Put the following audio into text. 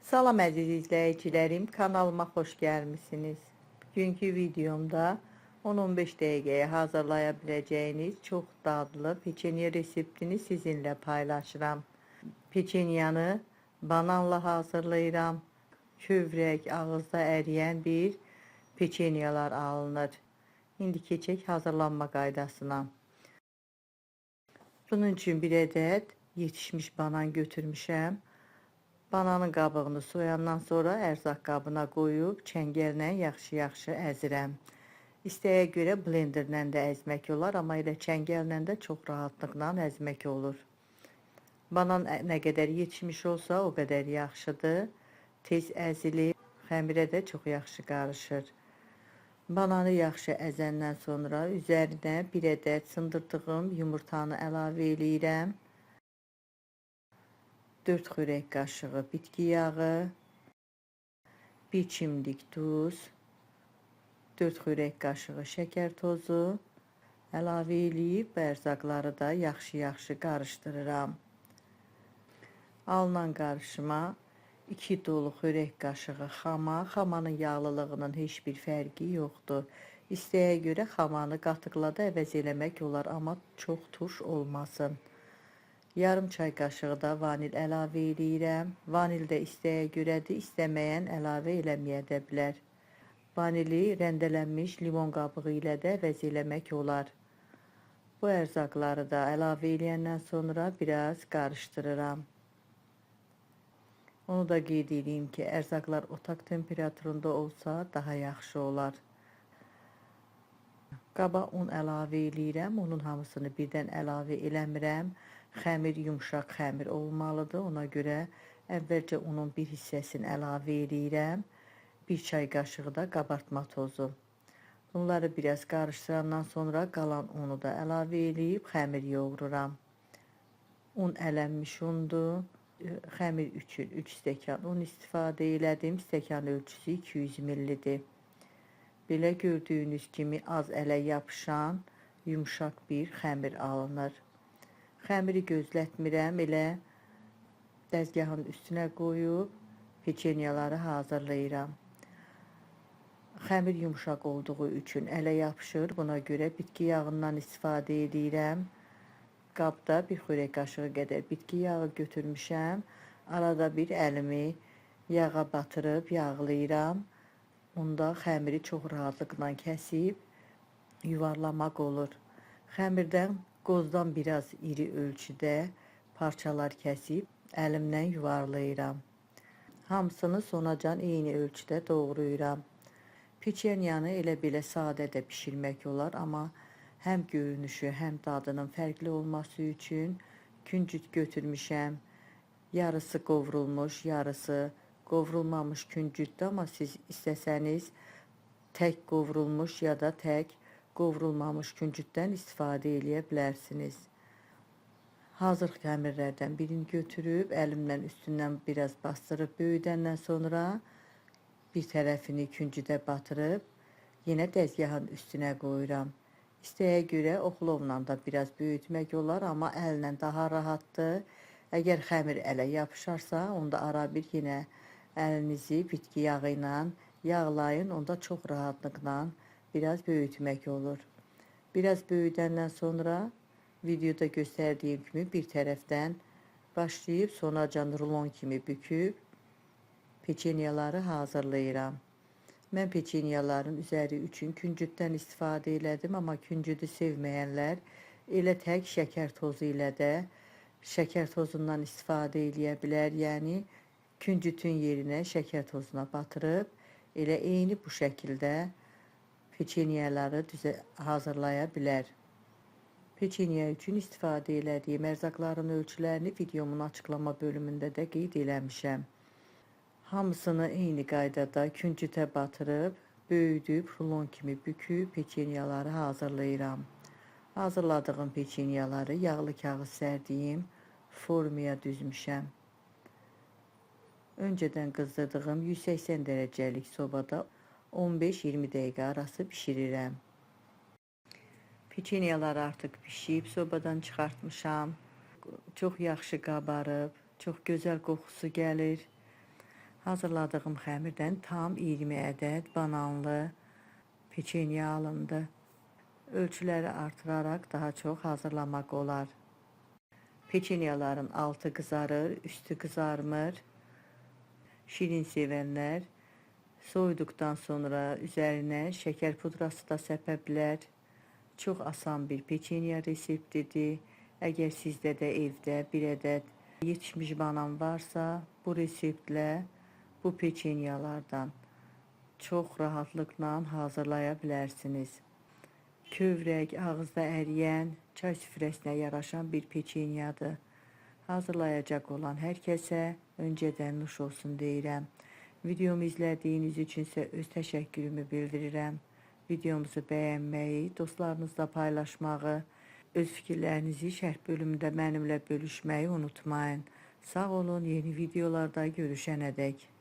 Salam əziz izləyicilərim, kanalıma xoş gəlmisiniz. Bugünkü videomda 10-15 dəqiqəyə hazırlaya biləcəyiniz çox dadlı peçeniye reseptini sizinlə paylaşıram. Peçeniyanı bananla hazırlayıram. Kövrək, ağızda əriyən bir peçeniyalar alınır. İndi keçək hazırlanma qaydasına. Bunun üçün bir ədəd yetişmiş banan götürmüşəm. Bananın qabığını soyandan sonra ərzaq qabına qoyub çəngəllə yaxşı-yaxşı əzirəm. İstəyə görə blenderlə də əzmək olar, amma elə çəngəllə də çox rahatlıqla əzmək olur. Banan nə qədər yetişmiş olsa, o qədər yaxşıdır. Tez əzilir, xəmirə də çox yaxşı qarışır. Bananı yaxşı əzəndən sonra üzərinə bir ədəd sındırdığım yumurtanı əlavə eləyirəm. 4 xörək qaşığı bitki yağı, 1 çimdik duz, 4 xörək qaşığı şəkər tozu əlavə eləyib bu ərzaqları da yaxşı-yaxşı qarışdırıram. Alınan qarışıma 2 dolu xörək qaşığı xama, xamanın yağlılığının heç bir fərqi yoxdur. İstəyə görə xamanı qatıqla da əvəz eləmək olar, amma çox turş olmasın. Yarım çay qaşığı da vanil əlavə eləyirəm. Vanil də istəyə görədir, istəməyən əlavə eləməyə də bilər. Vanili rəndələnmiş limon qabığı ilə də əvəz eləmək olar. Bu ərzaqları da əlavə eləyəndən sonra biraz qarışdırıram. Onu da qeyd edeyim ki, ərzaqlar otaq temperaturunda olsa daha yaxşı olar. Qaba un əlavə eləyirəm. Unun hamısını birdən əlavə eləmirəm. Xəmir yumşaq xəmir olmalıdır. Ona görə əvvəlcə unun bir hissəsini əlavə eləyirəm. Bir çay qaşığı da qabartma tozu. Bunları biraz qarışdırandan sonra qalan unu da əlavə eləyib xəmir yoğururam. Un ələnmiş undur. Xəmir üçün 3 stəkan un istifadə elədim. Stəkan ölçüsü 200 millidir. Belə gördüyünüz kimi az ələ yapışan yumşaq bir xəmir alınır. Xəmiri gözlətmirəm, elə dəzgahın üstünə qoyub peçeniyaları hazırlayıram. Xəmir yumşaq olduğu üçün ələ yapışır. Buna görə bitki yağından istifadə edirəm. Qabda bir xörək qaşığı qədər bitki yağı götürmüşəm. Arada bir əlimi yağa batırıb yağlayıram. Onda xəmiri çox rahatlıqla kəsib yuvarlamaq olur. Xəmirdən qozdan biraz iri ölçüdə parçalar kəsib əlimlə yuvarlayıram. Hamısını sonacan eyni ölçüdə doğrayıram. Peçenyanı elə belə sadə də bişirmək olar, amma həm görünüşü, həm dadının fərqli olması üçün küncüt götürmüşəm. Yarısı qovrulmuş, yarısı qovrulmamış küncütdür, amma siz istəsəniz tək qovrulmuş ya da tək qovrulmamış küncütdən istifadə eləyə bilərsiniz. Hazır xəmirlərdən birini götürüb əlimlə üstündən biraz bastırıb böyüdəndən sonra bir tərəfini küncüdə batırıb yenə dəzgahın üstünə qoyuram. İstəyə görə oxlovla da biraz böyütmək olar, amma əllə daha rahatdır. Əgər xəmir ələ yapışarsa, onda ara bir yenə əlinizi bitki yağı ilə yağlayın, onda çox rahatlıqla biraz böyütmək olur. Biraz böyüdəndən sonra videoda göstərdiyim kimi bir tərəfdən başlayıb sonacan rulon kimi büküb peçeniyaları hazırlayıram. Mən peçeniyaların üzəri üçün küncütdən istifadə elədim, amma küncüdü sevməyənlər elə tək şəkər tozu ilə də şəkər tozundan istifadə eləyə bilər. Yəni küncütün yerinə şəkər tozuna batırıb elə eyni bu şəkildə peçeniyaları hazırlaya bilər. Peçeniya üçün istifadə elədiyim ərzaqların ölçülərini videomun açıqlama bölümündə də qeyd eləmişəm. Hamısını eyni qaydada küncütə batırıb, böyüdüb, rulon kimi büküb peçeniyaları hazırlayıram. Hazırladığım peçeniyaları yağlı kağız sərdiyim formaya düzmüşəm. Öncədən qızdırdığım 180 dərəcəlik sobada 15-20 dəqiqə arası bişirirəm. Peçeniyalar artıq bişib, sobadan çıxartmışam. Çox yaxşı qabarıb, çox gözəl qoxusu gəlir. Hazırladığım xəmirdən tam 20 ədəd bananlı peçenya alındı. Ölçüləri artıraraq daha çox hazırlamaq olar. Peçenyaların altı qızarır, üstü qızarmır. Şirin sevənlər soyuduqdan sonra üzərinə şəkər pudrası da səpə bilər. Çox asan bir peçenya reseptidir. Əgər sizdə də evdə bir ədəd yetişmiş banan varsa, bu reseptlə bu peçenyalardan çox rahatlıqla hazırlaya bilərsiniz. Kövrək, ağızda əriyən, çay süfrəsinə yaraşan bir peçenyadır. Hazırlayacaq olan hər kəsə öncədən nuş olsun deyirəm. Videomu izlədiyiniz üçün isə öz təşəkkürümü bildirirəm. Videomuzu bəyənməyi, dostlarınızla paylaşmağı, öz fikirlərinizi şərh bölümündə mənimlə bölüşməyi unutmayın. Sağ olun, yeni videolarda görüşənədək.